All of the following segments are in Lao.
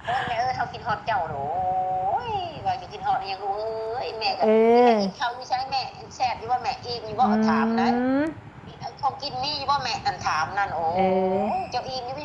ໂອ້ຍ ແມ່ເອີຍ ເຮົາຄິດຮອດເຈົ້າໂດ. ໂອ້ຍ ວ່າຊິຄິດຮອດຫຍັງລູກເອີຍ ແມ່ກໍ ເອີ ແມ່ກິນເຂົ້າຢູ່ໃສແມ່? ແຊບຢູ່ບໍ່ແມ່? ອີ່ມຢູ່ບໍ່? ອືມ ຖາມໄດ໋. ເຂົ້າກິນມີຢູ່ບໍ່ແມ່? ອັນຖາມນັ້ນ. ໂອ້ ເອີ ເຈົ້າອີ່ມຢູ່?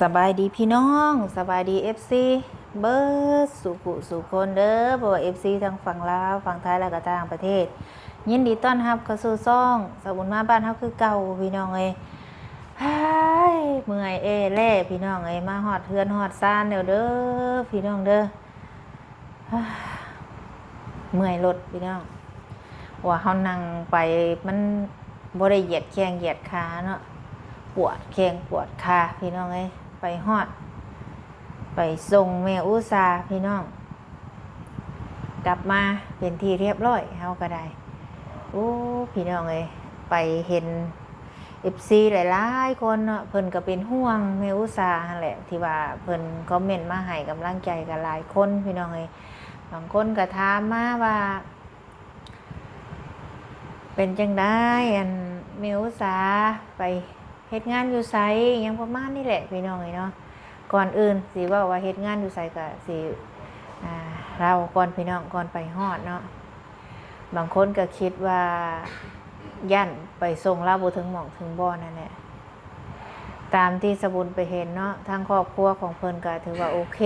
ສະບາຍດີພີ່ນ້ອງ ສະບາຍດີເອັຟຊີເບິດສູ່ຜູ້ສູ່ຄົນເດີ ບໍ່ວ່າເອັຟຊີທັງຝັ່ງລາວ ຝັ່ງໄທ ແລະກໍຕ່າງປະເທດ. ຍິນດີຕ້ອນຮັບເຂົ້າສູ່ຊ່ອງສາວບຸນມາບ້ານເຮົາຄືເກົ່າ ພີ່ນ້ອງເອີຍ. ເຮີ້ຍ ເມື່ອຍແອແລ້ ພີ່ນ້ອງເອີຍ ມາຮອດເຮືອນຮອດຊານແລ້ວເດີ ພີ່ນ້ອງເດີ. ເມື່ອຍລົດພີ່ນ້ອງ ວ່າເຮົານັ່ງໄປມັນບໍ່ໄດ້ຢຽດແຂ້ງຢຽດຂາເນາະ ປວດແຂ້ງປວດຂາພີ່ນ້ອງເອີຍ. ໄປຮອດ ໄປສົ່ງແມ່ອຸສາພີ່ນ້ອງ ກັບມາເປັນທີ່ຮຽບຮ້ອຍ ເຮົາກໍໄດ້. ໂອ້ ພີ່ນ້ອງເອີຍ ໄປເຫັນ ເອັຟຊີຫຼາຍໆຄົນເນາະ ເພິ່ນກໍເປັນຫ່ວງແມ່ອຸສາຫັ້ນແຫຼະ ທີ່ວ່າເພິ່ນຄອມເມັນມາໃຫ້ກຳລັງໃຈກໍຫຼາຍຄົນ ພີ່ນ້ອງເອີຍ. ບາງຄົນກໍຖາມມາວ່າ ເປັນຈັ່ງໃດ ອັນ ແມ່ອຸສາໄປເຮັດງານຢູ່ໃສ ຫຍັງປະມານນີ້ແຫຼະ ພີ່ນ້ອງເອີຍເນາະ. ກ່ອນອື່ນຊິເວົ້າວ່າເຮັດງານຢູ່ໃສ ກໍຊິ ອ່າ ເລົ່າກ່ອນ ພີ່ນ້ອງ ກ່ອນໄປຮອດເນາະ. ບາງຄົນກໍຄິດວ່າຢ້ານໄປສົ່ງລາວບໍ່ເຖິງໝ່ອງເຖິງບ່ອນນັ້ນແຫຼະ. ຕາມທີ່ສາວບຸນໄປເຫັນເນາະ ທາງຄອບຄົວຂອງເພິ່ນກໍຖືວ່າໂອເຄ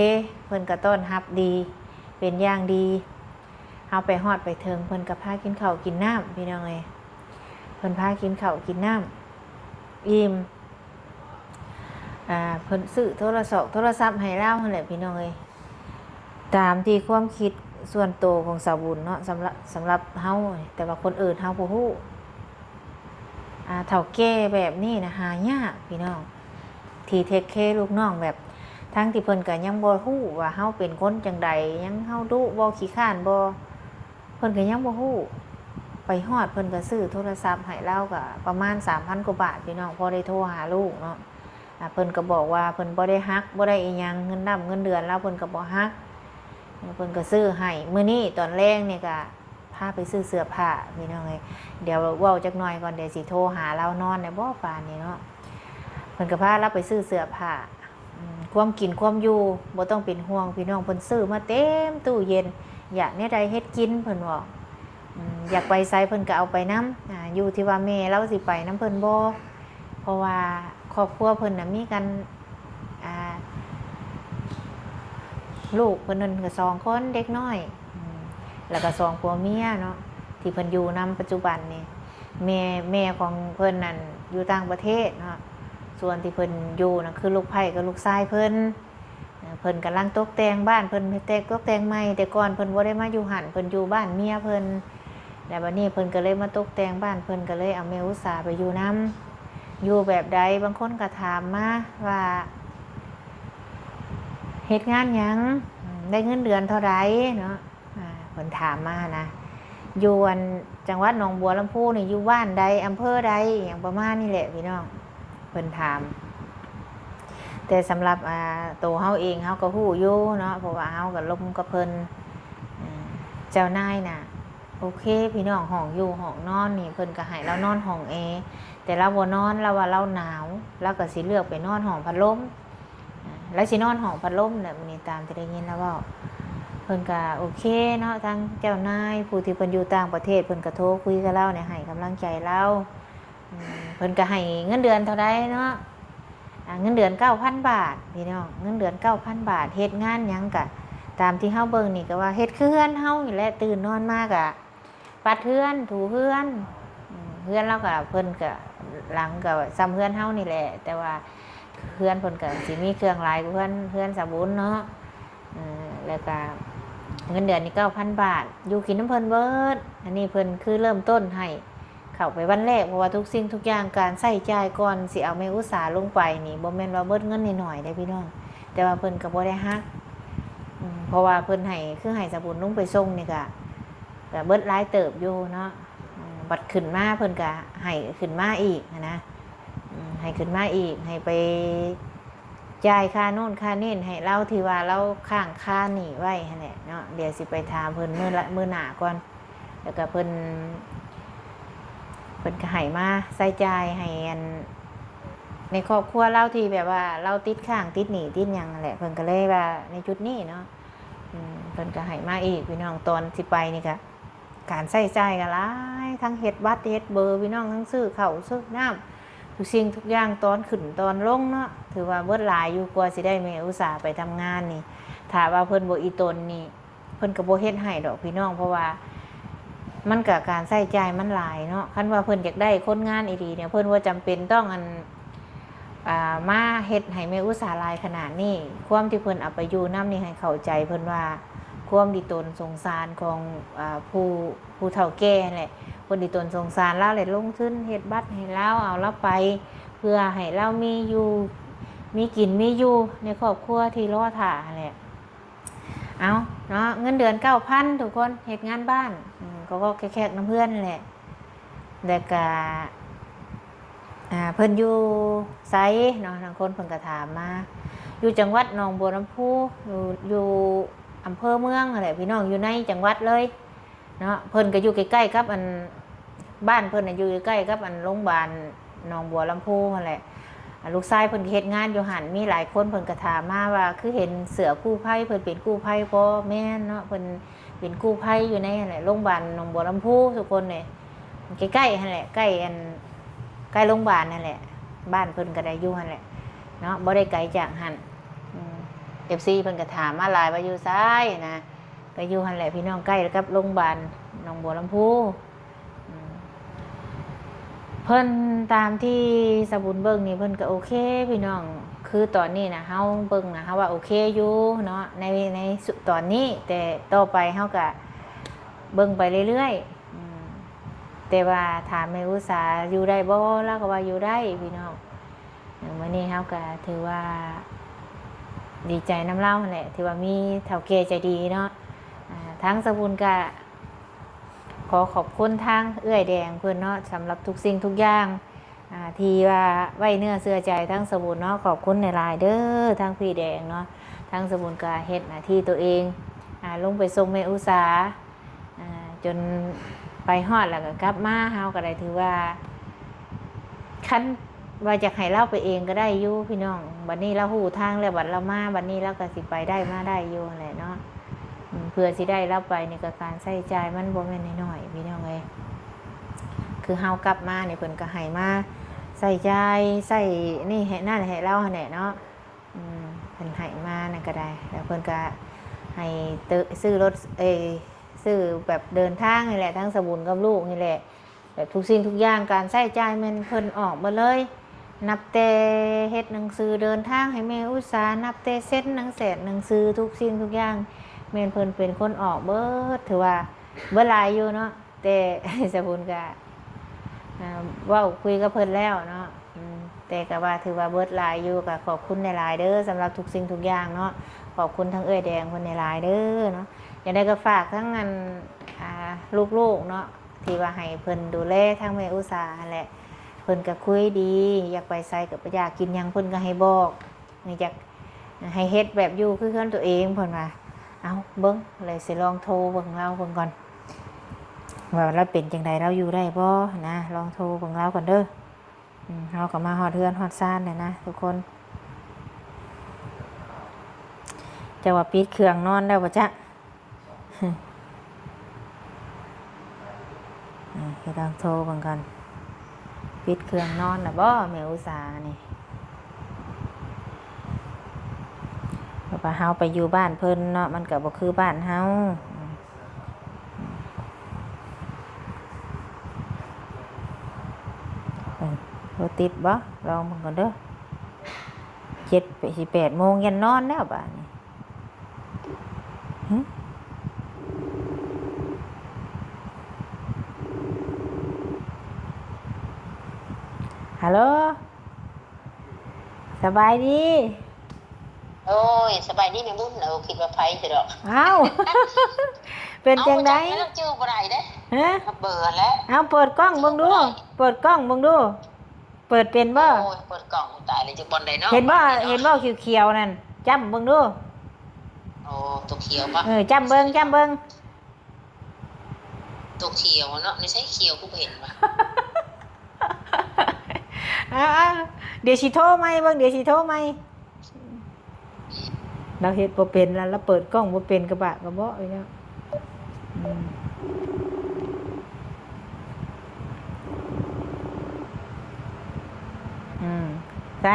ເພິ່ນກໍຕ້ອນຮັບດີເປັນຢ່າງດີ. ເຮົາໄປຮອດໄປເຖິງ ເພິ່ນກໍພາກິນເຂົ້າກິນນ້ຳ ພີ່ນ້ອງເອີຍ ເພິ່ນພາກິນເຂົ້າກິນນ້ຳອີ່ມ. ອ່າ ເພິ່ນຊື້ໂທລະສອກໂທລະສັບໃຫ້ລາວຫັ້ນແຫຼະ ພີ່ນ້ອງເອີຍ. ຕາມທີ່ຄວາມຄິດສ່ວນໂຕຂອງສາວບຸນເນາະ ສຳລັບ ສຳລັບເຮົາ ແຕ່ວ່າຄົນອື່ນເຮົາບໍ່ຮູ້. ອ່າ ເຖົ້າແກ່ແບບນີ້ນະຫາຍາກ ພີ່ນ້ອງ ທີ່ເທກແຄລູກນ້ອງ ແບບ ທັງທີ່ເພິ່ນກໍຍັງບໍ່ຮູ້ວ່າເຮົາເປັນຄົນຈັ່ງໃດ ຍັງ ເຮົາດຸບໍ່ ຂີ້ຄ້ານບໍ່ ເພິ່ນກໍຍັງບໍ່ຮູ້. ໄປຮອດເພິ່ນກໍຊື້ໂທລະສັບໃຫ້ລາວ ກໍປະມານສາມພັນກວ່າບາດ ພີ່ນ້ອງ ພໍໄດ້ໂທຫາລູກເນາະ. ອ່າ ເພິ່ນກໍບອກວ່າເພິ່ນບໍ່ໄດ້ຫັກ ບໍ່ໄດ້ອີ່ຫຍັງ ເງິນດຳເງິນເດືອນລາວເພິ່ນກໍບໍ່ຫັກ ເພິ່ນກໍຊື້ໃຫ້. ມື້ນີ້ຕອນແລງນີ້ກໍພາໄປຊື້ເສື້ອຜ້າ ພີ່ນ້ອງເອີຍ. ດຽວເວົ້າຈັກໜ່ອຍກ່ອນ ດຽວຊິໂທຫາລາວນອນແດ່ບໍ່ປານນີ້ເນາະ. ເພິ່ນກໍພາລາວໄປຊື້ເສື້ອຜ້າ ອືມ ຄວາມກິນຄວາມຢູ່ບໍ່ຕ້ອງເປັນຫ່ວງ ພີ່ນ້ອງ ເພິ່ນຊື້ມາເຕັມຕູ້ເຢັນ ຢາກແນວໃດເຮັດກິນ ເພິ່ນເວົ້າ. ອືມ ຢາກໄປໃສເພິ່ນກໍເອົາໄປນຳ ອ່າ ຢູ່ທີ່ວ່າແມ່ລາວຊິໄປນຳເພິ່ນບໍ່ ເພາະວ່າຄອບຄົວເພິ່ນນະມີກັນ ອ່າ ລູກເພິ່ນນັ້ນກໍສອງຄົນ ເດັກນ້ອຍ ອືມ ແລ້ວກໍສອງຜົວເມຍເນາະ ທີ່ເພິ່ນຢູ່ນຳປັດຈຸບັນນີ້. ແມ່ ແມ່ຂອງເພິ່ນນັ້ນຢູ່ຕ່າງປະເທດເນາະ ສ່ວນທີ່ເພິ່ນຢູ່ນະ ຄືລູກໃພ້ກັບລູກຊາຍເພິ່ນ. ເພິ່ນກຳລັງຕົກແຕ່ງບ້ານ ເພິ່ນແຕ່ງ ຕົກແຕ່ງໃໝ່ ແຕ່ກ່ອນເພິ່ນບໍ່ໄດ້ມາຢູ່ຫັ້ນ ເພິ່ນຢູ່ບ້ານເມຍເພິ່ນ ແລ້ວບັດນີ້ເພິ່ນກໍເລີຍມາຕົກແຕ່ງບ້ານ ເພິ່ນກໍເລີຍເອົາແມ່ອຸສາໄປຢູ່ນຳ. ຢູ່ແບບໃດ ບາງຄົນກໍຖາມມາວ່າ ເຮັດງານຫຍັງ ໄດ້ເງິນເດືອນເທົ່າໃດເນາະ. ອ່າ ເພິ່ນຖາມມານະ ຢູ່ອັນ ຈັງຫວັດໜອງບົວລຳພູນີ້ ຢູ່ບ້ານໃດ ອຳເພີໃດ ຫຍັງປະມານນີ້ແຫຼະ ພີ່ນ້ອງ ເພິ່ນຖາມ. ແຕ່ສຳລັບ ອ່າ ໂຕເຮົາເອງ ເຮົາກໍຮູ້ຢູ່ເນາະ ເພາະວ່າເຮົາກໍລົມກັບເພິ່ນ. ເຈົ້ານາຍນະ ໂອເຄ ພີ່ນ້ອງ ຫ້ອງຢູ່ຫ້ອງນອນນີ້ ເພິ່ນກໍໃຫ້ລາວນອນຫ້ອງແອ ແຕ່ລາວບໍ່ນອນ ລາວວ່າລາວໜາວ ລາວກໍຊິເລືອກໄປນອນຫ້ອງພັດລົມ. ລາວຊິນອນຫ້ອງພັດລົມແຫຼະ ມື້ນີ້ຕາມທີ່ໄດ້ຍິນລາວເວົ້າ. ເພິ່ນກະໂອເຄເນາະ ທາງເຈົ້ານາຍຜູ້ທີ່ເພິ່ນຢູ່ຕ່າງປະເທດ ເພິ່ນກະໂທຄຸຍກັບລາວນີ້ ໃຫ້ກຳລັງໃຈລາວ. ເພິ່ນກະໃຫ້ເງິນເດືອນເທົ່າໃດເນາະ? ອ່າ ເງິນເດືອນເກົ້າພັນບາດ ພີ່ນ້ອງ ເງິນເດືອນເກົ້າພັນບາດ. ເຮັດງານຫຍັງກະຕາມທີ່ເຮົາເບິ່ງນີ້ ກະວ່າເຮັດຄືເຮືອນເຮົານີ້ແຫຼະ ຕື່ນນອນມາກະ ປັດເຮືອນ ຖູເຮືອນ ເຮືອນລາວກະ ເພິ່ນກະ ຫຼັງກະຊ່ຳເຮືອນເຮົານີ້ແຫຼະ ແຕ່ວ່າເຮືອນເພິ່ນກະຊິມີເຄື່ອງຫຼາຍກວ່າເຮືອນ ເຮືອນສາວບຸນເນາະ. ແລ້ວກະເງິນເດືອນນີ້ເກົ້າພັນບາດ ຢູ່ກິນນຳເພິ່ນເບິດ. ອັນນີ້ເພິ່ນຄືເລີ່ມຕົ້ນໃຫ້ເຂົ້າໄປວັນແລກ ເພາະວ່າທຸກສິ່ງທຸກຢ່າງ ການໃຊ້ຈ່າຍກ່ອນຊິເອົາແມ່ອຸສາລົງໄປນີ້ ບໍ່ແມ່ນວ່າເບິດເງິນໜ້ອຍໆເດ້ພີ່ນ້ອງ ແຕ່ວ່າເພິ່ນກະບໍ່ໄດ້ຫັກ ເພາະວ່າເພິ່ນໃຫ້ ຄືໃຫ້ສາວບຸນລົງໄປສົ່ງນີ້ກະ ກະເບິດຫຼາຍເຕີບຢູ່ເນາະ. ອືມ ບັດຂຶ້ນມາເພິ່ນກໍໃຫ້ຂຶ້ນມາອີກຫັ້ນນະ ອືມ ໃຫ້ຂຶ້ນມາອີກ ໃຫ້ໄປຈ່າຍຄ່າໂນ້ນຄ່ານີ້ໃຫ້ລາວ ທີ່ວ່າລາວຄ້າງຄາໜີ້ໄວ້ຫັ້ນແຫຼະເນາະ. ດຽວຊິໄປຖາມເພິ່ນມື້ລະ ມື້ໜ້າກ່ອນ. ແລ້ວກໍເພິ່ນ ເພິ່ນກໍໃຫ້ມາໃຊ້ຈ່າຍໃຫ້ອັນ ໃນຄອບຄົວລາວທີ່ແບບວ່າລາວຕິດຄ້າງຕິດໜີ້ຕິດຫຍັງຫັ້ນແຫຼະ ເພິ່ນກໍເລີຍວ່າໃນຈຸດນີ້ເນາະ ອືມ ເພິ່ນກໍໃຫ້ມາອີກພີ່ນ້ອງ. ຕອນຊິໄປນີ້ກໍ ການໃຊ້ຈ່າຍກໍຫຼາຍ ທັງເຮັດບັດເຮັດເບີພີ່ນ້ອງ ທັງຊື້ເຂົ້າຊື້ນ້ຳ ທຸກສິ່ງທຸກຢ່າງ ຕອນຂຶ້ນຕອນລົງເນາະ ຖືວ່າເບິດຫຼາຍຢູ່. ກວ່າຊິໄດ້ແມ່ອຸດສາໄປທຳງານນີ້ ຖ້າວ່າເພິ່ນບໍ່ອີ່ຕົນນີ້ ເພິ່ນກໍບໍ່ເຮັດໃຫ້ດອກພີ່ນ້ອງ ເພາະວ່າມັນກໍການໃຊ້ຈ່າຍມັນຫຼາຍເນາະ. ຄັນວ່າເພິ່ນຢາກໄດ້ຄົນງານອີ່ຫຼີນີ້ ເພິ່ນບໍ່ຈຳເປັນຕ້ອງອັນ ອ່າ ມາເຮັດໃຫ້ແມ່ອຸດສາຫຼາຍຂະໜາດນີ້. ຄວາມທີ່ເພິ່ນເອົາໄປຢູ່ນຳນີ້ ໃຫ້ເຂົ້າໃຈເພິ່ນວ່າ ຄວາມດີຕົນສົງສານຂອງ ອ່າ ຜູ້ ຜູ້ເຖົ້າແກ່ຫັ້ນແຫຼະ. ເພິ່ນດີຕົນສົງສານລາວ ແລະ ລົງທຶນເຮັດບັດໃຫ້ລາວ ເອົາລາວໄປ ເພື່ອໃຫ້ລາວມີຢູ່ ມີກິນມີຢູ່ໃນຄອບຄົວທີ່ລໍຖ້າຫັ້ນແຫຼະ. ເອົາເນາະ ເງິນເດືອນເກົ້າພັນ ທຸກຄົນ ເຮັດງານບ້ານ ອືມ ກໍໆແຄກໆນຳເພື່ອນນັ້ນແຫຼະ. ແລ້ວກະ ອ່າ ເພິ່ນຢູ່ໃສເນາະ ລາງຄົນເພິ່ນກໍຖາມມາ. ຢູ່ຈັງຫວັດໜອງບົວລຳພູ ຢູ່ ຢູ່ອຳເພີເມືອງຫັ້ນແຫຼະພີ່ນ້ອງ ຢູ່ໃນຈັງຫວັດເລີຍເນາະ. ເພິ່ນກໍຢູ່ໃກ້ໆກັບອັນ ບ້ານເພິ່ນນະຢູ່ໃກ້ໆກັບອັນໂລງບານໜອງບົວລຳພູຫັ້ນແຫຼະ. ອ່າ ລູກຊາຍເພິ່ນກໍເຮັດງານຢູ່ຫັ້ນ ມີຫຼາຍຄົນເພິ່ນກໍຖາມມາວ່າ ຄືເຫັນເສື້ອກູ້ໄພ ເພິ່ນເປັນກູ້ໄພບໍ່? ແມ່ນເນາະ ເພິ່ນເປັນກູ້ໄພຢູ່ໃນຫັ້ນແຫຼະ ໂລງບານໜອງບົວລຳພູທຸກຄົນເອີຍ. ໃກ້ໆຫັ້ນແຫຼະ ໃກ້ອັນ ໃກ້ໂລງບານຫັ້ນແຫຼະ ບ້ານເພິ່ນກໍໄດ້ຢູ່ຫັ້ນແຫຼະເນາະ ບໍ່ໄດ້ໄກຈາກຫັ້ນ. ອືມ ເອັຟຊີເພິ່ນກໍຖາມມາຫຼາຍວ່າຢູ່ໃສນະ ກໍຢູ່ຫັ້ນແຫຼະພີ່ນ້ອງ ໃກ້ກັບໂລງບານໜອງບົວລຳພູ. ອືມ ເພິ່ນ ຕາມທີ່ສາວບຸນເບິ່ງນີ້ ເພິ່ນກໍໂອເຄພີ່ນ້ອງ ຄືຕອນນີ້ນະ ເຮົາເບິ່ງນະ ເຮົາວ່າໂອເຄຢູ່ເນາະ ໃນ ໃນຕອນນີ້ ແຕ່ຕໍ່ໄປເຮົາກໍເບິ່ງໄປເລື້ອຍໆ. ອືມ ແຕ່ວ່າຖາມແມ່ອຸດສາຢູ່ໄດ້ບໍ່ ລາວກໍວ່າຢູ່ໄດ້ພີ່ນ້ອງ. ເອີ ມື້ນີ້ເຮົາກໍຖືວ່າດີໃຈນຳລາວຫັ້ນແຫຼະ ທີ່ວ່າມີເຖົ້າແກ່ໃຈດີເນາະ. ອ່າ ທາງສາວບຸນກໍຂໍຂອບຄຸນທາງເອື້ອຍແດງເພິ່ນເນາະ ສຳລັບທຸກສິ່ງທຸກຢ່າງ ອ່າ ທີ່ວ່າໄວ້ເນື້ອເຊື່ອໃຈທາງສາວບຸນເນາະ. ຂອບຄຸນຫຼາຍໆເດີ ທາງພີ່ແດງເນາະ. ທາງສາວບຸນກໍເຮັດໜ້າທີ່ຕົວເອງ ອ່າ ລົງໄປສົ່ງແມ່ອຸດສາ ອ່າ ຈົນໄປຮອດແລ້ວກໍກັບມາ ເຮົາກໍໄດ້ຖືວ່າ ຄັນວ່າຢາກໃຫ້ລາວໄປເອງກໍໄດ້ຢູ່ພີ່ນ້ອງ. ບັດນີ້ລາວຮູ້ທາງແລ້ວ ບັດລາວມາ ບັດນີ້ລາວກໍຊິໄປໄດ້ມາໄດ້ຢູ່ຫັ້ນແຫຼະເນາະ. ອືມ ເພື່ອຊິໄດ້ລາວໄປນີ້ກໍການໃຊ້ຈ່າຍມັນບໍ່ແມ່ນນ້ອຍໆ ພີ່ນ້ອງເອີຍ. ຄືເຮົາກັບມານີ້ ເພິ່ນກໍໃຫ້ມາໃຊ້ຈ່າຍ ໃຊ້ນີ້ໃຫ້ນັ້ນໃຫ້ລາວຫັ້ນແຫຼະເນາະ. ອືມ ເພິ່ນໃຫ້ມານັ້ນກໍໄດ້ ແລ້ວເພິ່ນກໍໃຫ້ ຊື້ລົດ ເອີ ຊື້ແບບເດີນທາງນີ້ແຫຼະ ທັງສາວບຸນກັບລູກນີ້ແຫຼະ ແບບທຸກສິ່ງທຸກຢ່າງ ການໃຊ້ຈ່າຍແມ່ນເພິ່ນອອກເບິດເລີຍ ນັບແຕ່ເຮັດໜັງສືເດີນທາງໃຫ້ແມ່ອຸດສາ ນັບແຕ່ເຊັນໜັງແສນໜັງສື ທຸກສິ່ງທຸກຢ່າງແມ່ນເພິ່ນເປັນຄົນອອກເບິດ. ຖືວ່າເບິດຫຼາຍຢູ່ເນາະ. ແຕ່ສາວບຸນກະ ອ່າ ເວົ້າຄຸຍກັບເພິ່ນແລ້ວເນາະ ອືມ ແຕ່ກະວ່າຖືວ່າເບິດຫຼາຍຢູ່ ກະຂອບຄຸນຫຼາຍໆເດີ ສຳລັບທຸກສິ່ງທຸກຢ່າງເນາະ. ຂອບຄຸນທັງເອື້ອຍແດງເພິ່ນຫຼາຍໆເດີເນາະ. ຈັ່ງໃດກະຝາກທັງອັນ ອ່າ ລູກໆເນາະ ທີ່ວ່າໃຫ້ເພິ່ນດູແລທັງແມ່ອຸດສາຫັ້ນແຫຼະ. ເພິ່ນກະຄຸຍດີ ຢາກໄປໃສກະ ຢາກກິນຫຍັງເພິ່ນກະໃຫ້ບອກ ຢາກໃຫ້ເຮັດແບບຢູ່ຄືເຮືອນຕົວເອງ ເພິ່ນວ່າ. ເອົາ ເບິ່ງ ເລີຍຊິລອງໂທເບິ່ງລາວເບິ່ງກ່ອນ ວ່າລາວເປັນຈັ່ງໃດ ລາວຢູ່ໄດ້ບໍ່ນະ. ລອງໂທເບິ່ງລາວກ່ອນເດີ. ອືມ ເຮົາກໍມາຮອດເຮືອນຮອດຊານແລ້ວນະທຸກຄົນ. ເຈົ້າວ່າປິດເຄື່ອງນອນແລ້ວບໍ່ຈັກ? ເອີ ລອງໂທເບິ່ງກ່ອນ ປິດເຄື່ອງນອນລະບໍ່ແມ່ອຸດສານີ້? ເພາະວ່າເຮົາໄປຢູ່ບ້ານເພິ່ນເນາະ ມັນກໍບໍ່ຄືບ້ານເຮົາ. ເອີ ບໍ່ຕິດບໍ່? ລອງເບິ່ງກ່ອນເດີ. ເຈັດ ຊິແປດໂມງ ຢ້ານນອນແລ້ວບາດນີ້. ຫຶ? ຮັລໂຫຼ ສະບາຍດີ. ໂອ້ຍ ສະບາຍດີແມ່ບຸນ. ເອີ ຄິດວ່າໃຜຊະດອກ. ອ້າວ ເປັນຈັ່ງໃດ? ເອົ້າ ຈັກແລ້ວ ຈື່ບໍ່ໄດ້ເດ້. ຮະ? ເບີຫັ້ນແຫຼະ. ເອົາ ເປີດກ້ອງເບິ່ງດູ ເປີດກ້ອງເບິ່ງດູ ເປີດເປັນບໍ່? ໂອ້ຍ ເປີດກ້ອງ ຕາຍແລ້ວ ຈັກບ່ອນໃດເນາະ ເຫັນບໍ່? ເຫັນບໍ່ ຂຽວໆນັ້ນ ຈ້ຳເບິ່ງດູ. ໂອ້ ຕົວຂຽວບໍ່? ເອີ ຈ້ຳເບິ່ງ ຈ້ຳເບິ່ງ. ຕົວຂຽວເນາະ ໃນໃສຂຽວ ກູບໍ່ເຫັນວ່າ. ເອົາໆ ດຽວຊິໂທໃໝ່ເບິ່ງ ດຽວຊິໂທໃໝ່. ລາວເຮັດບໍ່ເປັນ ລາວ ລາວເປີດກ້ອງບໍ່ເປັນ ກະບາກະເບາະຢູ່ແລ້ວ. ອືມ ອືມ ໃສ?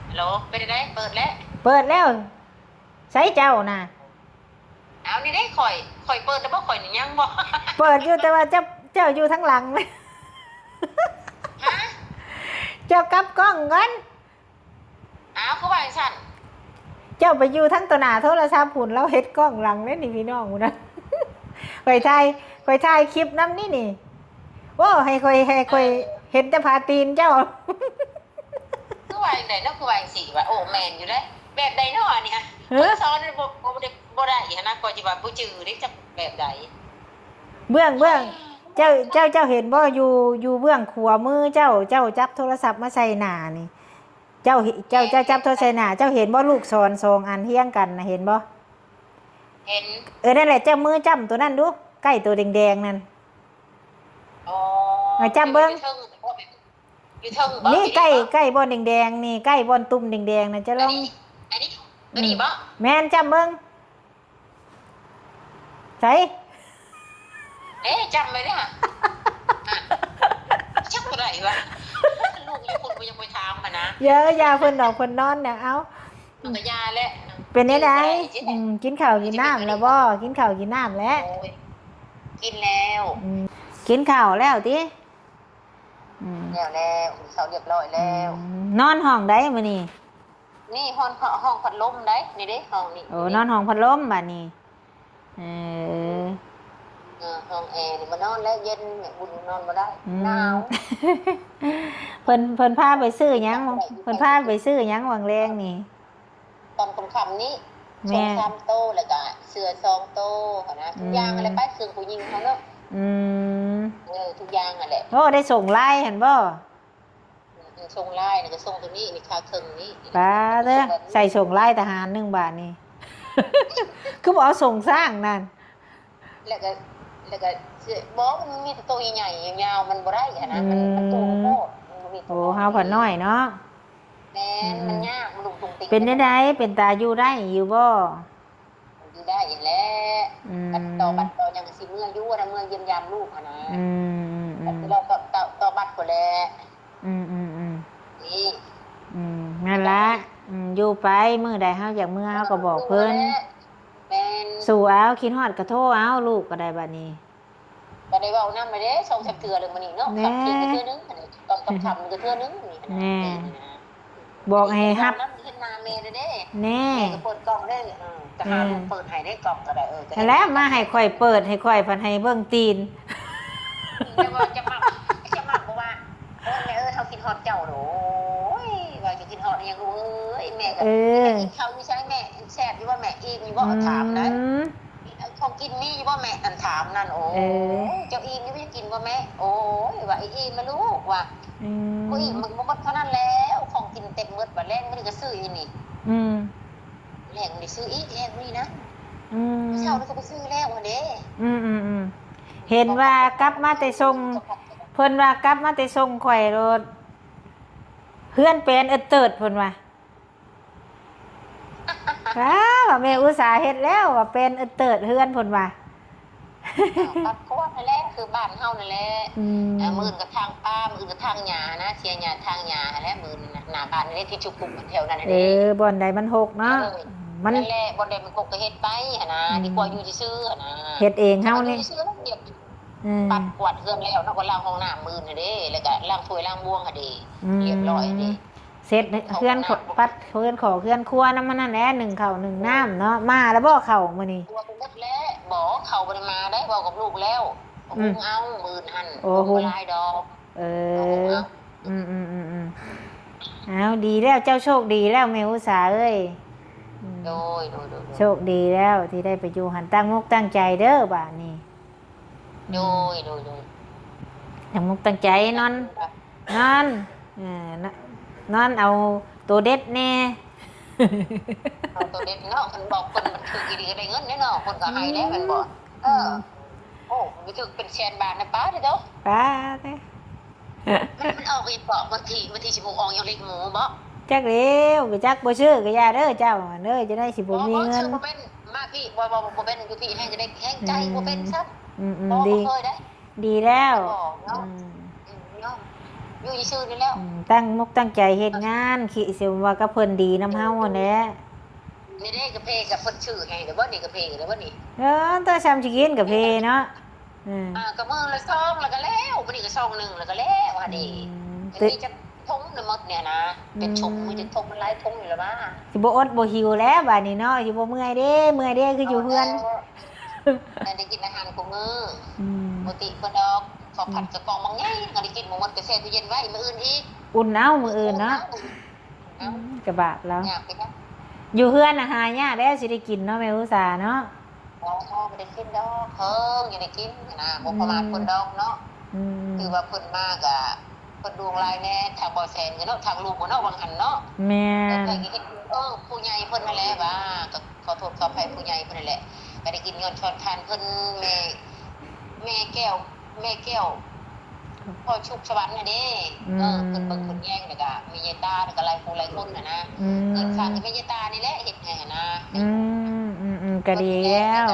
ຮັລໂຫຼ ເປັນໃດ? ເປີດແລ້ວ ເປີດແລ້ວ. ໃສເຈົ້ານະ? ເອົາ ນີ້ເດ້ ຂ້ອຍ ຂ້ອຍເປີດແລ້ວບໍ່? ຂ້ອຍນີ້ຍັງບໍ່ ເປີດຢູ່ ແຕ່ວ່າເຈົ້າ ເຈົ້າຢູ່ທາງຫຼັງ. ຮະ? ເຈົ້າກັບກ້ອງກ່ອນ. ອ້າວ ຄືວ່າຈັ່ງຊັ້ນ? ເຈົ້າໄປຢູ່ທາງຕໍ່ໜ້າໂທລະສັບພຸ້ນ ລາວເຮັດກ້ອງຫຼັງເດ້ນີ້ ພີ່ນ້ອງພຸ້ນນະ. ຂ້ອຍຖ່າຍ ຂ້ອຍຖ່າຍຄລິບນຳນີ້ນີ້. ໂອ້ ໃຫ້ຂ້ອຍ ໃຫ້ຂ້ອຍ ເອີ ເຫັນແຕ່ຜາຕີນເຈົ້າ. ຄືວ່າຈັ່ງໃດເນາະ ຄືວ່າຈັ່ງຊີ້ວ່າ. ໂອ້ ແມ່ນຢູ່ເດ້. ແບບໃດເນາະອັນນີ້? ຮະ? ຄົນສອນບໍ່ ບໍ່ໄດ້ ບໍ່ໄດ້ຫັ້ນນະ ກໍຊິວ່າບໍ່ຈື່ເດ້ ຈັກແບບໃດ. ເບື້ອງ ເບື້ອງ ເຈົ້າ ເຈົ້າ ເຈົ້າເຫັນບໍ່? ຢູ່ ຢູ່ເບື້ອງຂວາມືເຈົ້າ ເຈົ້າຈັບໂທລະສັບມາໃສ່ໜ້ານີ້ ເຈົ້າ ເຈົ້າ ເຈົ້າຈັບໂທລະສັບໃສ່ໜ້າ ເຈົ້າເຫັນບໍ່? ລູກສອນສອງອັນຮຽງກັນນະ ເຫັນບໍ່? ເຫັນ. ເອີ ນັ້ນແຫຼະ ເຈົ້າມືຈ້ຳຕົວນັ້ນດູ ໃກ້ຕົວແດງໆນັ້ນ. ອໍ ເອີ ຈ້ຳເບິ່ງ. ຢູ່ເທິງບໍ່? ນີ້ ໃກ້ ໃກ້ບ່ອນແດງໆນີ້ ໃກ້ບ່ອນຕຸ່ມແດງໆນະ ເຈົ້າລອງ. ອັນນີ້ ອັນນີ້ ຕົວນີ້ບໍ່? ອືມ ແມ່ນ ຈ້ຳເບິ່ງ. ໃສ? ເອີ ຈ້ຳໄວ້ເດ້. ຈັກບໍ່ໄດ້ວະ ລູກຢູ່ພຸ້ນ ບໍ່ຢາກໄປຖາມຫັ້ນນະ. ເຢີ ຢ່າເພິ່ນດອກ ເພິ່ນນອນແລ້ວ. ເອົ້າ ມັນກໍຢ່າແຫຼະ. ເປັນແນວໃດ? ກິນເຂົ້າກິນນ້ຳແລ້ວບໍ່? ກິນເຂົ້າກິນນ້ຳແລ້ວ? ໂອ້ຍ ກິນແລ້ວ. ອືມ ກິນເຂົ້າແລ້ວຕິ? ອືມ ແລ້ວແລ້ວ ກິນເຂົ້າຮຽບຮ້ອຍແລ້ວ. ອືມ ນອນຫ້ອງໃດມື້ນີ້? ນີ້ ຫ້ອງ ຫ້ອງພັດລົມໃດ໋ ນີ້ເດ້ ຫ້ອງນີ້. ໂອ້ ນີ້ເດ້ ນອນຫ້ອງພັດລົມບາດນີ້. ເອີ ເອີ ຫ້ອງແອນີ້ ມານອນແລ້ວເຢັນ ແມ່ບຸນນອນບໍ່ໄດ້. ອືມ ໜາວ. ເພິ່ນ ເພິ່ນພາໄປຊື້ຫຍັງ? ເພິ່ນພາໄປຊື້ຫຍັງຫວ່າງແລງນີ້? ຕອນຄ່ຳໆນີ້ ແມ່ນ ສອງສາມໂຕ ແລ້ວກະເສື້ອສອງໂຕຫັ້ນນະ. ອືມ ທຸກຢ່າງຫັ້ນແຫຼະ ໄປເຄື່ອງຜູ້ຍິງເຮົາເນາະ. ອືມ ເອີ ທຸກຢ່າງຫັ້ນແຫຼະ. ໂອ້ ໄດ້ສົ່ງລາຍຫັ້ນບໍ່? ອືມ ສົ່ງລາຍນີ້ກໍສົ່ງຕົວນີ້ ນີ້ຂາເຄິ່ງນີ້. ປ້າເດີ ໃສ່ສົ່ງລາຍທະຫານໜຶ່ງບາດນີ້ ຄືບໍ່ເອົາສົ່ງຊ້າງນັ້ນ? ແລ້ວກໍ ແລ້ວກໍ ບໍ່ ມັນມີແຕ່ໂຕໃຫຍ່ໆຍາວໆ ມັນບໍ່ໄດ້ຫັ້ນນະ. ອືມ ມັນ ມັນໂຕໂພດ ມັນບໍ່ມີໂຕ. ໂອ້ ເຮົາພັດນ້ອຍເນາະ. ແມ່ນ ອືມ ມັນຍາກ ມັນລຸກຕຸງຕິງ. ເປັນແນວໃດ? ເປັນຕາຢູ່ໄດ້ຢູ່ບໍ່? ຢູ່ໄດ້ຫັ້ນແຫຼະ. ອືມ ບັດຕໍ່ບັດຕໍ່ຫຍັງກໍຊິເມືອຢູ່ນະ ເມືອຢ້ຽມຢາມລູກຫັ້ນນະ. ອືມໆໆ ບັດລາວກໍຕໍ່ ຕໍ່ບັດພຸ້ນແຫຼະ. ອືມໆໆ ນີ້ ອືມ ນັ້ນລະ. ອືມ ຢູ່ໄປ ມື້ໃດເຮົາຢາກເມືອ ເຮົາກໍບອກເພິ່ນ. ແມ່ນ ສູ້ເອົາ ຄິດຮອດກໍໂທເອົາ ລູກກໍໄດ້ບັດນີ້. ກໍໄດ້ເວົ້ານຳແລ້ວເດ້ ສອງສາມເທື່ອແລ້ວມື້ນີ້ເນາະ. ແມ່ນ ຄ່ຳຄືນກໍເທື່ອໜຶ່ງ ຕອນຄ່ຳໆກໍເທື່ອໜຶ່ງນີ້. ແມ່ນ ບອກໃຫ້ຮັບ ເຫັນໜ້າແມ່ແລ້ວເດ້. ແນ່ ແມ່ກໍເປີດກ້ອງເດ້. ເອີ ກໍຫາລູກເປີດໃຫ້ໄດ້ກ້ອງກໍໄດ້. ເອີ ນັ້ນແຫຼະ ມາໃຫ້ຂ້ອຍເປີດ ໃຫ້ຂ້ອຍພັດໃຫ້ເບິ່ງຕີນ. ແຕ່ວ່າຈະມັກ ຈະມັກບໍ່ວ່າ ໂອ້ຍ ແມ່ເອີຍ ເຮົາຄິດຮອດເຈົ້າໂດ. ໂອ້ຍ ວ່າຈະຄິດຮອດອີ່ຫຍັງລູກເອີຍ ແມ່ກໍ ເອີ ກິນເຂົ້າຢູ່ໃສແມ່? ແຊບຢູ່ບໍ່ແມ່? ອີ່ມຢູ່ບໍ່? ອືມ ຖາມໄດ້. ຂອງກິນມີຢູ່ບໍ່ແມ່? ອັນຖາມນັ້ນ. ໂອ້ຍ ເອີ ເຈົ້າອີ່ມຢູ່ບໍ່? ກິນບໍ່ແມ່? ໂອ້ຍ ວ່າອີ່ມແລ້ວລູກ ວ່າ. ອືມ ບໍ່ອີ່ມ ມັນບໍ່ໝົດເທົ່ານັ້ນແລ້ວ ຂອງກິນເຕັມໝົດ. ບາດແລງມື້ນີ້ກໍຊື້ອີກນີ້. ອືມ ແລງນີ້ຊື້ອີກ ແລງນີ້ນະ. ອືມ ເຊົ້ານີ້ກໍໄປຊື້ແລ້ວຫັ້ນເດ້. ອືມໆໆ ເຫັນວ່າກັບມາແຕ່ສົ່ງ ເພິ່ນວ່າກັບມາແຕ່ສົ່ງຂ້ອຍໂລດ ເຮືອນແປນເອີດເຕີດ ເພິ່ນວ່າ. ອ້າວ ວ່າແມ່ອຸດສາເຮັດແລ້ວ ວ່າເປັນເອີດເຕີດເຮືອນ ເພິ່ນວ່າ. ອ້າວ ບັດກວດຫັ້ນແຫຼະ ຄືບ້ານເຮົານັ້ນແຫຼະ. ອືມ ເອີ ມື້ອື່ນກໍຖາງປ່າ ມື້ອື່ນກໍຖາງຫຍ້ານະ ເສຍຫຍ້າຖາງຫຍ້າຫັ້ນແຫຼະ. ມື້ນັ້ນນະ ໜ້າບ້ານນີ້ແຫຼະ ທີ່ຈຸກຸມແຖວນັ້ນເດ້. ເອີ ບ່ອນໃດມັນຮົກເນາະ. ເອີ ມັນ ນັ້ນແຫຼະ ບ່ອນໃດມັນຮົກກໍເຮັດໄປຫັ້ນນະ. ອືມ ດີກວ່າຢູ່ຊື່ໆຫັ້ນນະ. ເຮັດເອງເຮົານີ້ ຢູ່ຊື່ໆ ເຮັດ ອືມ ປັດກວາດເຮືອນແລ້ວເນາະ ກໍລ້າງຫ້ອງນ້ຳມື້ອື່ນຫັ້ນເດ້ ແລ້ວກໍລ້າງຖ້ວຍລ້າງບ່ວງຫັ້ນເດ້. ອືມ ຮຽບຮ້ອຍເດ້. ເສັດເຮືອນ ປັດເຮືອນຂອງເຮືອນຄົວນຳມັນນັ້ນແຫຼະ ໜຶ້ງເຂົ້າໜຶ້ງນ້ຳເນາະ. ມາແລ້ວບໍ່ເຂົ້າມື້ນີ້? ຄົວໄປໝົດແລ້ວ. ບໍ່ ເຂົ້າບໍ່ໄດ້ມາໄດ໋ ເວົ້າກັບລູກແລ້ວ. ອືມ ຫຸງເອົາມື້ອື່ນຫັ້ນ. ໂອ້ ຫຸງ ບໍ່ຫຼາຍດອກ. ເອີ ເອີ ຫຸງເອົາ. ອືມໆໆໆ ເອົາ ດີແລ້ວ ເຈົ້າໂຊກດີແລ້ວແມ່ອຸດສາເອີຍ. ອືມ ໂດຍໆໆໆ ໂຊກດີແລ້ວທີ່ໄດ້ໄປຢູ່ຫັ້ນ. ຕັ້ງອົກຕັ້ງໃຈເດີບາດນີ້. ໂດຍ ໂດຍ ໂດຍ ຕັ້ງມຸກຕັ້ງໃຈນອນ ນອນ ເອີ ນອນເອົາໂຕເດັດແດ່ ເອົາໂຕເດັດເນາະ ເພິ່ນບອກເພິ່ນຖືກອີ່ຫຼີກໍໄດ້ເງິນແດ່ເນາະ ເພິ່ນກໍໃຫ້ແລ້ວແມ່ນບໍ່? ເອີ ໂອ້ ຖືກເປັນແສນບາດນະ ປາດເດີ ປາດເດີ. ມັນ ມັນອອກອີກບໍ່ ວັນທີ ວັນທີສິບຫົກ ອອກຫຍັງ ເລກໝູບໍ່? ຈັກແລ້ວ ບໍ່ຈັກ ບໍ່ຊື້ກໍຢ່າເດີເຈົ້າເດີ ຈະໄດ້ຊິບໍ່ມີເງິນ ບໍ່ຊື້ບໍ່ເປັນ ມາພີ້ ບໍ່ ບໍ່ ບໍ່ເປັນ ຢູ່ພີ້ແຮງຈະໄດ້ແຮງໃຈ ອືມ ບໍ່ເປັນຊ້ຳ ອືມ ອືມ ບໍ່ ບໍ່ເຄີຍໄດ້ ດີແລ້ວ ບໍ່ເນາະ ອືມ ອືມ ເນາະ ຢູ່ຊື່ໆນີ້ແລ້ວ ອືມ ຕັ້ງມຸກຕັ້ງໃຈເຮັດງານ ຄິດຊິວ່າກັບເພິ່ນດີນຳເຮົາຫັ້ນແຫຼະ ນີ້ເດ້ກາເຟ ກັບເພິ່ນຊື້ໃຫ້ແລ້ວບໍ່ນີ້ ກາເຟແລ້ວບໍ່ນີ້ ເອີ ແຕ່ຊ່ຳຊິກິນກາເຟເນາະ ອືມ ອ່າ ກໍມື້ລະຊອງແລ້ວກໍແລ້ວ ມື້ນີ້ກໍຊອງໜຶ່ງແລ້ວກໍແລ້ວຫັ້ນເດ້ ອືມ ມີຈັກຖົງນະໝົດນີ້ນະ ອືມ ເປັນຖົງ ມີຈັກຖົງ ມັນຫຼາຍຖົງຢູ່ລະວ່າ ຊິບໍ່ອົດບໍ່ຫິວແລ້ວບາດນີ້ເນາະ ຊິບໍ່ເມື່ອຍເດ້ ເມື່ອຍເດ້ ຄືຢູ່ເຮືອນ ແລ້ວໄດ້ກິນອາຫານຄູ່ມື້ ອືມ ບໍ່ຕິເພິ່ນດອກ ເຂົ້າຜັດ ອືມ ກະກ່ອງບັກໃຫຍ່ ກໍໄດ້ກິນບໍ່ໝົດ ກໍແຊ່ຕູ້ເຢັນໄວ້ ມື້ອື່ນອີກ ອຸ່ນເອົາ ມື້ອື່ນເນາະ ອຸ່ນເອົາ ອືມ ກະບາບແລ້ວ ຍາກໄປນຳ ຢູ່ເຮືອນນະຫາຍາກແລ້ວ ຊິໄດ້ກິນເນາະ ແມ່ອຸສາເນາະ. ບໍ່ ບໍ່ໄດ້ກິນດອກ ເພິ່ນຈະໄດ້ກິນຫັ້ນນະ ບໍ່ປະໝາດເພິ່ນດອກເນາະ ອືມ ຖືວ່າເພິ່ນມາກະ ເພິ່ນດວງຫຼາຍແດ່ ທາງບໍ່ແສນກໍເນາະ ທາງລູກກໍເນາະ ວ່າງຫັ້ນເນາະ ແມ່ນ ເອີ ໃຜກໍເຮັດ ເອີ ຜູ້ໃຫຍ່ເພິ່ນຫັ້ນແຫຼະວ່າ ກໍຂໍໂທດຂໍອະໄພຜູ້ໃຫຍ່ເພິ່ນຫັ້ນແຫຼະ ກໍໄດ້ກິນຍ້ອນຊ້ອນທ່ານເພິ່ນ ແມ່ ແມ່ແກ້ວ ແມ່ແກ້ວ ພໍ່ຊຸກສະຫວັນຫັ້ນເດ້ ອືມ ເອີ ເພິ່ນເບິ່ງເພິ່ນແຍງ ແລ້ວກະແມ່ຍາຍຕາ ແລ້ວກະຫຼາຍຜູ້ຫຼາຍຄົນຫັ້ນນະ ອືມ ເພິ່ນສ້າງແມ່ຍາຍຕານີ້ແຫຼະເຮັດໃຫ້ຫັ້ນນະ ອືມ ອືມ ອືມ ກະດີແລ້ວ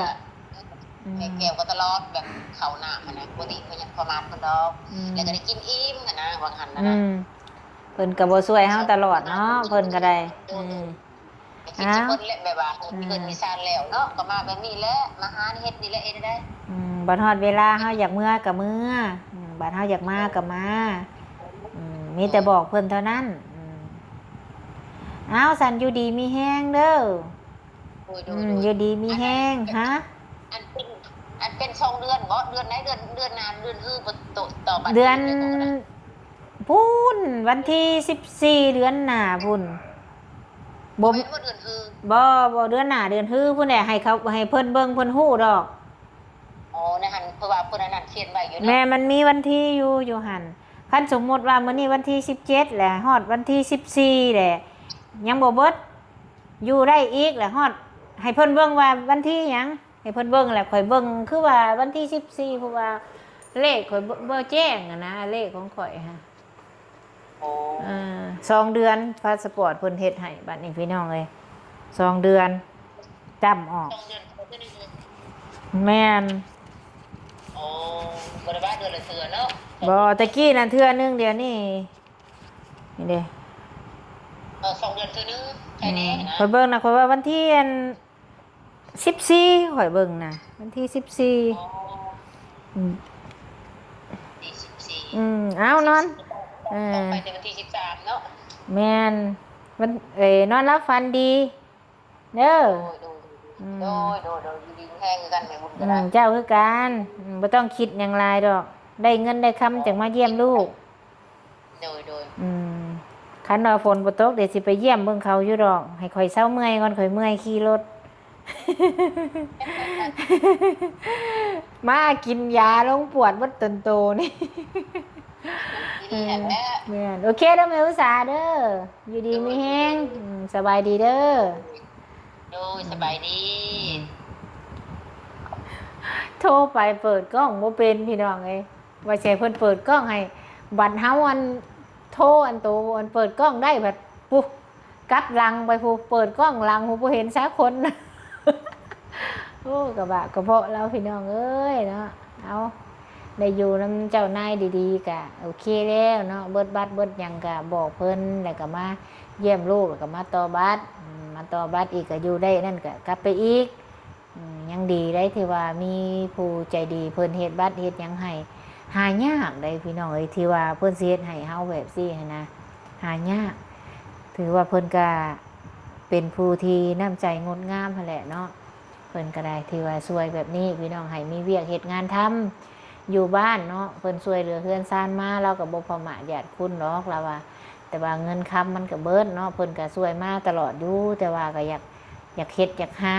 ແມ່ແກ້ວກໍຕະຫຼອດແບບເຂົ້ານ້ຳຫັ້ນນະ ບໍ່ຕິເພິ່ນຍັງປະໝາດເພິ່ນດອກ ອືມ ແລ້ວກໍໄດ້ກິນອີ່ມຫັ້ນນະ ວ່າງຫັ້ນນະ ອືມ ເພິ່ນກໍບໍ່ຊ່ວຍເຮົາຕະຫຼອດເນາະ ເພິ່ນກໍໄດ້ ໂດຍ ອືມ ໄປຄິດຊິເບິດແຫຼະ ແບບວ່າເຮືອນມີຊານແລ້ວເນາະ ກໍມາແບບນີ້ແຫຼະ ມາຫາເຮັດນີ້ແຫຼະ ເຮັດໄດ້ ອືມ ບັດຮອດເວລາເຮົາຢາກເມືອກໍເມືອ ອືມ ບັດເຮົາຢາກມາກໍມາ ອືມ ມີແຕ່ບອກເພິ່ນເທົ່ານັ້ນ ອືມ ເອົາ ຊັ້ນຢູ່ດີມີແຮງເດີ ໂດຍ ໂດຍ ອືມ ໂດຍ ຢູ່ດີມີແຮງ ອັນ ຮະ ອັນເປັນ ອັນເປັນສອງເດືອນບໍ ເດືອນໃດ ເດືອນ ເດືອນໜ້າ ເດືອນຮືບໍ່ ຕໍ່ບັດ ເດືອນ ພຸ້ນ ວັນທີສິບສີ່ ເດືອນໜ້າພຸ້ນ ບໍ່ ບໍ່ແມ່ນວ່າເດືອນຮື ບໍ່ ບໍ່ ເດືອນໜ້າເດືອນຮືພຸ້ນແຫຼະ ໃຫ້ເຂົາ ໃຫ້ເພິ່ນເບິ່ງເພິ່ນຮູ້ດອກ ອໍ ໃນຫັ້ນ ເພາະວ່າເພິ່ນອັນນັ້ນຂຽນໄວ້ຢູ່ເນາະ ແມ່ນ ມັນມີວັນທີຢູ່ ຢູ່ຫັ້ນ ຄັນສົມມຸດວ່າມື້ນີ້ວັນທີສິບເຈັດແຫຼະ ຮອດວັນທີສິບສີ່ແຫຼະ ຍັງບໍ່ເບິດ ຢູ່ໄດ້ອີກແຫຼະ ຮອດ ໃຫ້ເພິ່ນເບິ່ງວ່າວັນທີຫຍັງ ໃຫ້ເພິ່ນເບິ່ງແຫຼະ ຂ້ອຍເບິ່ງຄືວ່າວັນທີສິບສີ່ ເພາະວ່າເລກຂ້ອຍບໍ່ ບໍ່ແຈ້ງຫັ້ນນະ ເລກຂອງຂ້ອຍຫັ້ນ ໂອ້ ເອີ ສອງເດືອນ ພາສະປອດເພິ່ນເຮັດໃຫ້ ບັດນີ້ພີ່ນ້ອງເອີຍ ສອງເດືອນຈ້ຳອອກ ສອງເດືອນເທື່ອໜຶ່ງ ແມ່ນ ໂອ້ ບໍ່ໄດ້ວ່າເດືອນລະເທື່ອເນາະ ບໍ່ ແຕ່ກີ້ນັ້ນເທື່ອໜຶ່ງ ດຽວນີ້ ນີ້ເດ້ ເອີ ສອງເດືອນເທື່ອໜຶ່ງ ໃຄແນ່ນະ ຂ້ອຍເບິ່ງນະ ຂ້ອຍວ່າວັນທີອັນ ສິບສີ່ ຂ້ອຍເບິ່ງນະ ວັນທີສິບສີ່ ອໍ ອືມ ວັນທີສິບສີ່ ອືມ ເອົາ ນອນ ເອີ ໄປແຕ່ວັນທີສິບສາມເນາະ ແມ່ນ ວັນ ເອີ ນອນຫຼັບຝັນດີເດີ ໂດຍ ໂດຍ ອືມ ໂດຍ ໂດຍ ໂດຍ ຢູ່ດີມີແຮງຄືກັນແມ່ບຸນ ອືມ ກໍໄດ້ ເຈົ້າຄືກັນ ອືມ ບໍ່ຕ້ອງຄິດຫຍັງຫຼາຍດອກ ໄດ້ເງິນໄດ້ຄຳຈັ່ງມາຢ້ຽມລູກ ໂດຍ ໂດຍ ອືມ ຄັນວ່າຝົນບໍ່ຕົກ ດຽວຊິໄປຢ້ຽມເບິ່ງເຂົາຢູ່ດອກ ໃຫ້ຂ້ອຍເຊົາເມື່ອຍກ່ອນ ຂ້ອຍເມື່ອຍຂີ່ລົດ ມາກິນຢາລົງປວດເບິດຕົນໂຕນີ້ ດີແລ້ວ ແມ່ນ ໂອເຄເດີແມ່ອຸສາເດີ ຢູ່ດີມີແຮງ ໂດຍ ອືມ ສະບາຍດີເດີ ໂດຍ ສະບາຍດີ ໂທໄປເປີດກ້ອງບໍ່ເປັນ ພີ່ນ້ອງເອີຍ ວ່າຊິໃຫ້ເພິ່ນເປີດກ້ອງໃຫ້ ບັດເຮົາອັນ ໂທອັນໂຕອັນເປີດກ້ອງໄດ້ ບັດ ປຸ ກັບຫຼັງໄປພຸ້ນ ເປີດກ້ອງຫຼັງພຸ້ນ ບໍ່ເຫັນຈັກຄົນ ໂອ້ ກະບາບກະເພາະລາວ ພີ່ນ້ອງເອີຍເນາະ ເອົາ ໄດ້ຢູ່ນຳເຈົ້ານາຍດີໆ ກະໂອເຄແລ້ວເນາະ ເບິດບັດເບິດຫຍັງກະບອກເພິ່ນ ແລ້ວກະມາຢ້ຽມລູກ ແລ້ວກະມາຕໍ່ບັດ ອືມ ມາຕໍ່ບັດອີກ ກະຢູ່ໄດ້ນັ້ນ ກະກັບໄປອີກ ອືມ ຍັງດີໄດ໋ ທີ່ວ່າມີຜູ້ໃຈດີເພິ່ນເຮັດບັດເຮັດຫຍັງໃຫ້ ຫາຍາກໄດ໋ພີ່ນ້ອງເອີຍ ທີ່ວ່າເພິ່ນຊິເຮັດໃຫ້ເຮົາແບບຊີ້ຫັ້ນນະ ຫາຍາກ ຖືວ່າເພິ່ນກະເປັນຜູ້ທີ່ນ້ຳໃຈງົດງາມຫັ້ນແຫຼະເນາະ ເພິ່ນກະໄດ້ ທີ່ວ່າຊ່ວຍແບບນີ້ ພີ່ນ້ອງ ໃຫ້ມີວຽກເຮັດງານທຳຢູ່ບ້ານເນາະ ເພິ່ນຊ່ວຍເຫຼືອເຮືອນຊານມາ ລາວກະບໍ່ປະໝາດຢາດຄຸນດອກ ລາວວ່າ ແຕ່ວ່າເງິນຄຳມັນກະເບິດເນາະ ເພິ່ນກະຊ່ວຍມາຕະຫຼອດຢູ່ ແຕ່ວ່າກະຢາກ ຢາກເຮັດຢາກຫາ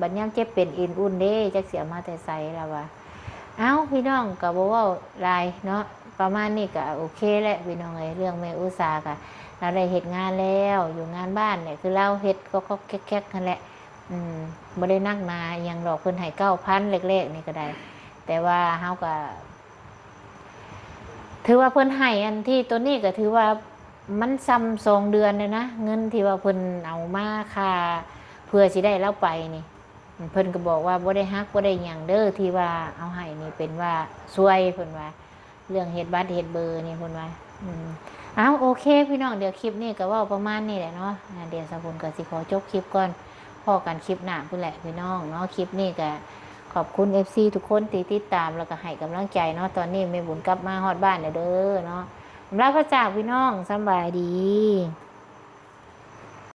ບັດຍາມເຈັບເປັນເອັນອຸ່ນເດ້ ຈັກຊິເອົາມາແຕ່ໃສ ລາວວ່າ ເອົ້າ ພີ່ນ້ອງກໍບໍ່ເວົ້າຫຼາຍເນາະ ປະມານນີ້ກໍໂອເຄແຫຼະພີ່ນ້ອງເອີຍ. ເລື່ອງແມ່ອຸສາກໍລາວໄດ້ເຮັດງານແລ້ວ ຢູ່ງານບ້ານນີ້ຄືລາວເຮັດກໍແຄກໆຫັ້ນແຫຼະ ອືມ ບໍ່ໄດ້ໜັກໜາອີ່ຫຍັງດອກ. ເພິ່ນໃຫ້ເກົ້າພັນແລກໆນີ້ກໍໄດ້ ແຕ່ວ່າເຮົາກໍ ຖືວ່າເພິ່ນໃຫ້ອັນທີ່ໂຕນີ້ກໍຖືວ່າມັນຊ່ຳສອງເດືອນແລ້ວນະ ເງິນທີ່ວ່າເພິ່ນເອົາມາຄ່າເພື່ອຊິໄດ້ລາວໄປນີ້. ເພິ່ນກໍບອກວ່າບໍ່ໄດ້ຫັກບໍ່ໄດ້ຫຍັງເດີ ທີ່ວ່າເອົາໃຫ້ນີ້ເປັນວ່າຊ່ວຍ ເພິ່ນວ່າ ເລື່ອງເຮັດບັດເຮັດເບີນີ້ ເພິ່ນວ່າ. ອືມ ເອົ້າ ໂອເຄພີ່ນ້ອງ ດຽວຄລິບນີ້ກໍເວົ້າປະມານນີ້ແຫຼະເນາະ ດຽວສາວບຸນກໍຊິຂໍຈົບຄລິບກ່ອນ ພໍ້ກັນຄລິບໜ້າພຸ້ນແຫຼະພີ່ນ້ອງເນາະ. ຄລິບນີ້ກໍຂອບຄຸນເອັຟຊີທຸກຄົນທີ່ຕິດຕາມ ແລ້ວກໍໃຫ້ກຳລັງໃຈເນາະ. ຕອນນີ້ແມ່ບຸນກັບມາຮອດບ້ານແລ້ວເດີເນາະ. ອຳລາພາຈາກພີ່ນ້ອງ ສຳບາຍດີ.